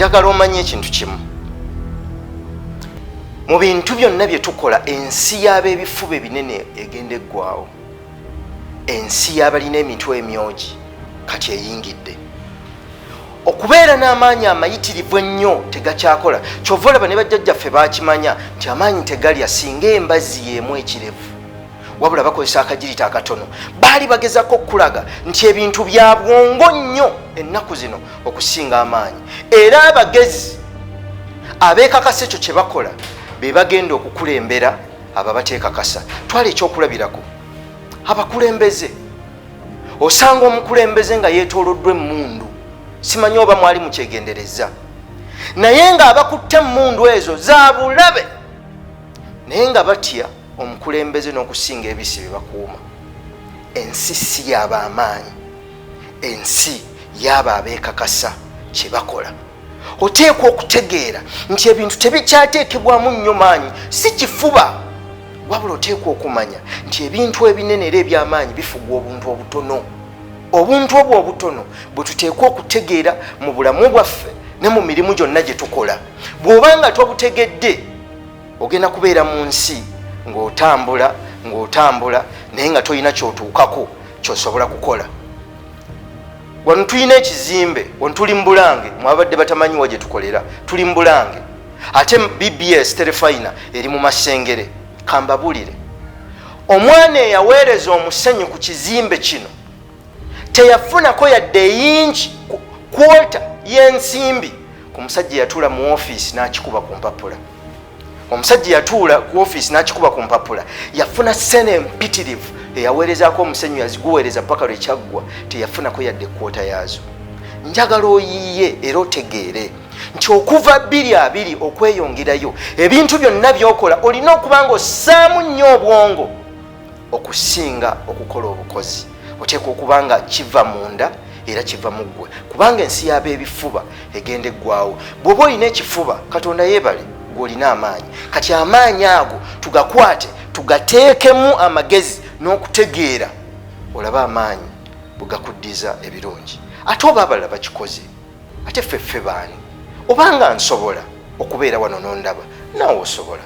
Njagala omanye ekintu kimu mu bintu byonna bye tukola: ensi y'ab'ebifuba ebinene egenda eggwawo, ensi y'abalina emitwe emyogi kati eyingidde. Okubeera n'amaanyi amayitirivu ennyo tegakyakola. Kyova olaba ne bajjajjaffe bakimanya nti amaanyi tegalya singa embazzi y'emu ekirevu, wabula bakozesa akagirita akatono. Baali bagezako okukulaga nti ebintu bya bwongo nnyo ennaku zino okusinga amaanyi, era abagezi abeekakasa ekyo kye bakola be bagenda okukulembera abo abateekakasa. Twala ekyokulabirako abakulembeze. Osanga omukulembeze nga yeetooloddwa emmundu, simanyi oba mwali mukyegendereza, naye ng'abakutte emmundu ezo za bulabe, naye nga batya omukulembeze n'okusinga ebisi bye bakuuma. Ensi si yaba amaanyi, ensi yaaba abeekakasa kye bakola. Oteekwa okutegeera nti ebintu tebikyateekebwamu nnyo maanyi, si kifuba, wabula oteekwa okumanya nti ebintu ebinene era eby'amaanyi bifugwa obuntu obutono. Obuntu obwo obutono bwe tuteekwa okutegeera mu bulamu bwaffe ne mu mirimu gyonna gye tukola. Bw'oba nga tobutegedde, ogenda kubeera mu nsi ng'otambula ng'otambula, naye nga tolina kyotuukako kyosobola kukola. Wano tulina ekizimbe, wano tuli mu Bulange. Mwabadde batamanyiwa gye tukolera, tuli mu Bulange, ate BBS Terefayina eri mu Masengere. Kambabulire, omwana eyaweereza omusenyu ku kizimbe kino teyafunako yadde eyingi kwota y'ensimbi ku musajja yatuula mu ofiisi n'akikuba ku mpapula. Omusajja yatuula ku ofiisi n'akikuba ku mpapula yafuna sene empitirivu. Eyaweerezaako omusenyu yaziguweereza paka lwe kyaggwa, teyafunako yadde kwota yaazo. Njagala oyiiye era otegeere nti okuva 2020 okweyongerayo, ebintu byonna by'okola olina okuba nga ossaamu nnyo obwongo okusinga okukola obukozi. Oteekwa okuba nga kiva munda era kiva mu ggwe, kubanga ensi y'ab'ebifuba egenda eggwawo. Bw'oba olina ekifuba, Katonda yeebale, gw'olina amaanyi. Kati amaanyi ago tugakwate, tugateekemu amagezi n'okutegeera, olabe amaanyi bwe gakuddiza ebirungi. Ate oba abalala bakikoze, ate ffe ffe baani? Obanga nsobola okubeera wano n'ondaba, naawe osobola.